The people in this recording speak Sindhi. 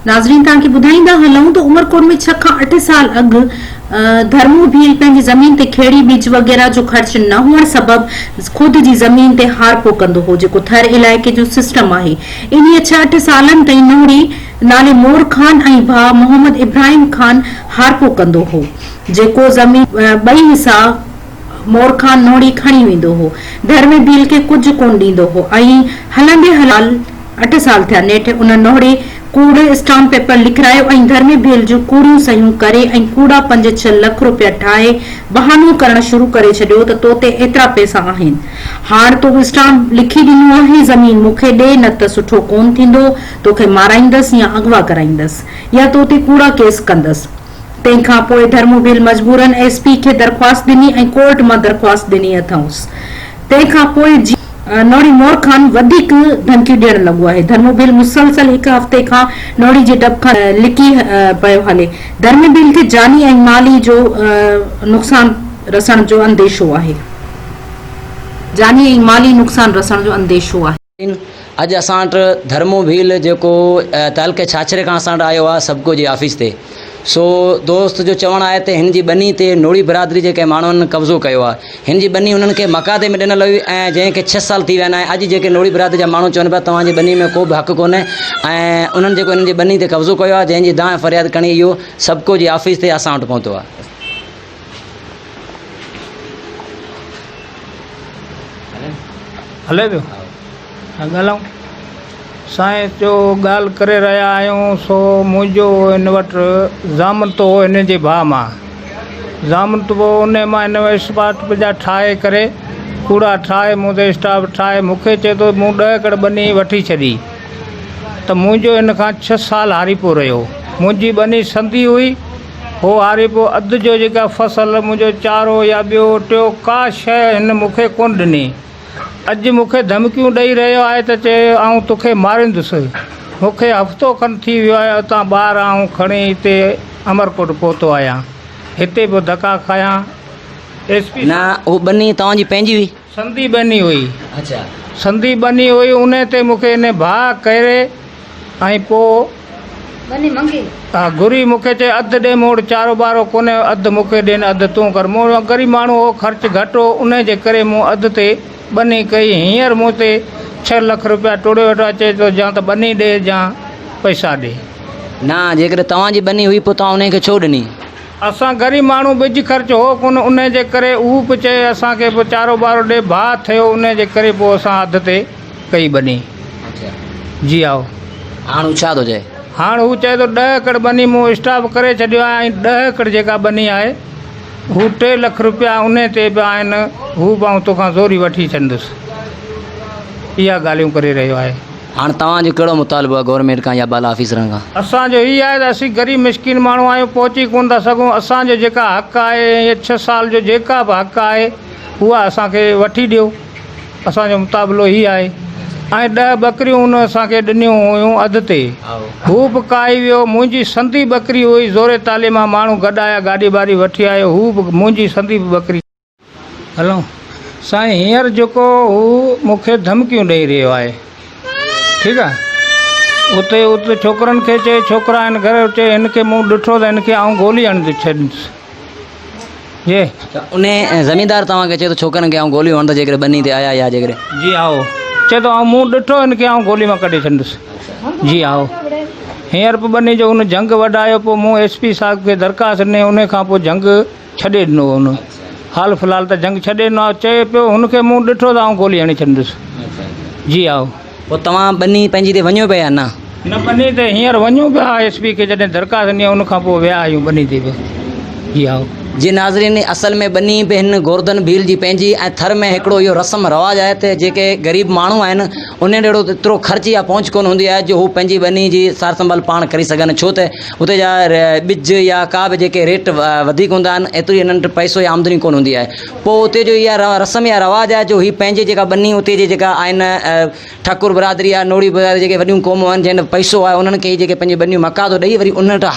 ناظرين توهان کي ٻڌائيندا هلون ته عمرڪوٽ ۾ ڇهه کان اٺ سال اڳ ڌرمو ڀيل پنهنجي زمين تي کيڙي ٻج وغيره جو خرچ نه هئڻ سبب خود جي زمين تي هارپو ڪندو هو جيڪو ٿر علائقي جو سسٽم آهي انهيء ڇهه اٺ سالن تائين نوڙي نالي مور خان ۽ ڀاء محمد ابراهيم خان هارپو ڪندو هو جيڪو زمين ٻئي حصا مور خان نوڙي کڻي ويندو هو. گهر ۾ ڀيل کي ڪجهه ڪونه ڏيندو هو. ائين هلندي هلندي اٺ سال ٿيا. نيٺ ان نوڙي ڪوڙ اسٽامپ پيپر لکرايو ۽ گهر ۾ ڀيل جون ڪوڙيون صحيحون ڪري ۽ ڪوڙا پنج ڇهه لک روپيا ٺاهي بهانو ڪرڻ شروع ڪري ڇڏيو ته تو تي ايترا پئسا آهن. هاڻ تو اسٽامپ لکي ڏنو آهي، زمين مون کي ڏي نه ته سٺو ڪونه ٿيندو، توکي مارائيندس يا اغوا ڪرائيندس يا تو تي ڪوڙا ڪيس ڪندس. تنهن کان پوء ڌرمو ڀيل مجبورن ايس پي کي درخواست ڏني ۽ ڪورٽ مان درخواست ڏني اٿئونس. تنهن کان پوء جي نوڙي مور خان وڌيڪ ڌمڪيون ڏيڻ لڳو آهي. ڌرمو ڀيل مسلسل هڪ هفتي کان نوڙي جي ڊپ کان لڪي پيو هلي. ڌرمي ڀيل کي جاني ۽ مالي جو نقصان رسڻ جو انديشو آهي. جاني ۽ مالي نقصان رسڻ جو انديشو آهي. اڄ اسان وٽ ڌرمو ڀيل جيڪو تعلقي ڇاڇري کان اسان وٽ آيو آهي سبڪو جي آفيس تي سو دوست جو چوڻ آهي ته هن جي ٻني تي نوڙي برادري جي ڪنهن ماڻهن قبضو ڪيو آهي هن جي ٻني انهن کي مقاعدي ۾ ڏنل هئي ۽ جنهن کي ڇهه سال ٿي ويا آهن ۽ اڄ جيڪي نوڙي برادري جا ماڻهو چون پيا توهان جي ٻني ۾ ڪو به حق ڪونهي ۽ انهن جيڪو هنن جي ٻني تي قبضو ڪيو آهي جنهن جي دانهن فرياد کڻي اهو سبڪو جي آفيس تي اسان وٽ پهتو آهي. هلي پيو ها ڳالهائون سائين جو ڳالهه ڪري رهيا آهيون سو منهنجو هن وٽ ضامن هو هن جي ڀاء مان ضامن هو ان مان هن اسپاٽ پنهنجا ٺاهي ڪري ڪوڙا ٺاهي مون تي اسٽاف ٺاهي مون کي چئي ٿو مون ڏهه ايڪڙ ٻني وٺي ڇڏي ته منهنجو هن کان ڇهه سال هاريپو رهيو منهنجي ٻني سندي هئي هو هاريپو اڌ جو جيڪا فصل منهنجو چارو يا ٻيو ٽيو ڪا شيء هن مون کي ڪونه ڏني. اڄ مون کي ڌمڪيون ڏئي رهيو آهي ته چئي آئون توکي ماريندس. مون کي هفتو کن ٿي ويو آهي اتان ٻار آئون کڻي هتي امرڪوٽ پهتو آهيان. هتي به ڌڪا کايان. ايس پي نه هو ٻني توهان جي پنهنجي هئي؟ سندي ٻني هئي. سندي ٻني هئي انهي تي مون کي انهي ڀاء ڪري ۽ پوء ٻني منگي. ها گهري مون کي چئي اڌ ڏي مون وٽ چارو ٻارو ڪونهي اڌ مون کي ڏي نه اڌ تون ڪر مون وٽ غريب ماڻهو هو خرچ گهٽ هو انهي جي ڪري مون اڌ تي ٻني ڪئي هينئر مون تي ڇهه لک روپيا ٽوڙي ويٺو آهي چئي ٿو جان ته ٻني ڏي جان پئسا ڏي. نه جيڪڏهن توهان جي ٻني هئي پوء توهان انهي کي ڇو ڏني؟ اسان غريب ماڻهو ٻج خرچ هو ڪونه انهي جي ڪري هو به چئي اسان کي به چارو ٻارو ڏي ڀاء ٿيو انهي جي ڪري پوء اسان اڌ تي ڪئي ٻني. جي هائو. هاڻ هو ڇا ٿو چئي؟ هاڻ هو چئي ٿو ڏهه ايڪڙ ٻني مون اسٽاپ ڪري ڇڏيو آهي ۽ ڏهه ايڪڙ جيڪا ٻني آهي هو ٽي لک روپيا انهي تي به آهن هو به آئون توکان زوري وٺي ڇڏندس. اها ڳالهيون ڪري رهيو آهي. هاڻ توهان جو ڪهڙو مطالبو آهي گورنمينٽ کان يا بالا آفيسرن کان؟ اسان جو هي آهي ته اسين غريب مسڪين ماڻهو آهيون پهچي ڪونه ٿا سگهون اسان جو جيڪا حق آهي ۽ ڇهه سال جو جيڪا به حق آهي اها اسان کي وٺي ڏيو اسان جو مطابلو هي آهي ۽ ڏهه ٻڪريون ان اسان کي ڏنيون هيون اڌ تي هو به ڪاهي ويو منهنجي سندي ٻڪري هئي زوري تالي مان ماڻهو گڏ آيا گاڏي ٻاري وٺي آيو هو به منهنجي سندي به ٻڪري هلون سائين هينئر جيڪو هو مون کي ڌمڪيون ڏئي رهيو آهي ٺيڪ آهي اتي اتي ڇوڪرن کي چئي ڇوڪرا آهن گهر چئي هن کي مون ڏٺو ته هن کي آئون گولي هڻي ڇڏيندس جي ته انهي زميندار توهان کي چئي ٿو ڇوڪرن کي آئون گوليون هڻندس جيڪڏهن ٻني تي آيا يا جيڪڏهن جي هائو چئي ٿو آئون مون ڏٺو هن کي آئون گولي مان ڪڍي ڇڏيندس جي هائو هينئر به ٻني جو هن جهنگ وڍايو پوء مون ايس پي صاحب کي درخواست ڏني انهي کان پوء جهنگ ڇڏي ڏنو هن حال في الحال ته جنگ ڇڏي ڏنو آهي چئي پيو هن کي مون ڏٺو ته آئون گولي هڻي ڇڏيندس جي هائو. پوء توهان ٻني پنهنجي تي وڃو پيا يا نه؟ نه ٻني تي هينئر وڃون پيا ايس پي کي جڏهن درخواست ڏني ان کان پوء ويا آهيون ٻني تي به جي هائو. جي ناظرين اصل ۾ ٻني به هن گوردن ڀيل جي پنهنجي ۽ ٿر ۾ هڪڙو اهو رسم رواج آهي ته جيڪي غريب ماڻهو آهن انهن اهڙو ايترو خرچ يا پهچ ڪونه هوندي آهي جو هو پنهنجي ٻني جي سار سنڀال پاڻ ڪري سگهن ڇو ته اتي جا ٻج يا ڪا به جيڪي ريٽ وڌيڪ هوندا آهن ايتري هنن وٽ پئسو يا آمدني ڪونه هوندي آهي پوء اتي جو اها رسم يا رواج آهي جو هي پنهنجي جيڪا ٻني اتي جي جيڪا آهن ٺاڪر برادري آهي نوڙي برادري جيڪي وڏيون قومون آهن جنهن وٽ پئسو آهي انهن کي هي جيڪي پنهنجي ٻنيون مقاعدو ڏئي وري انهن وٽ.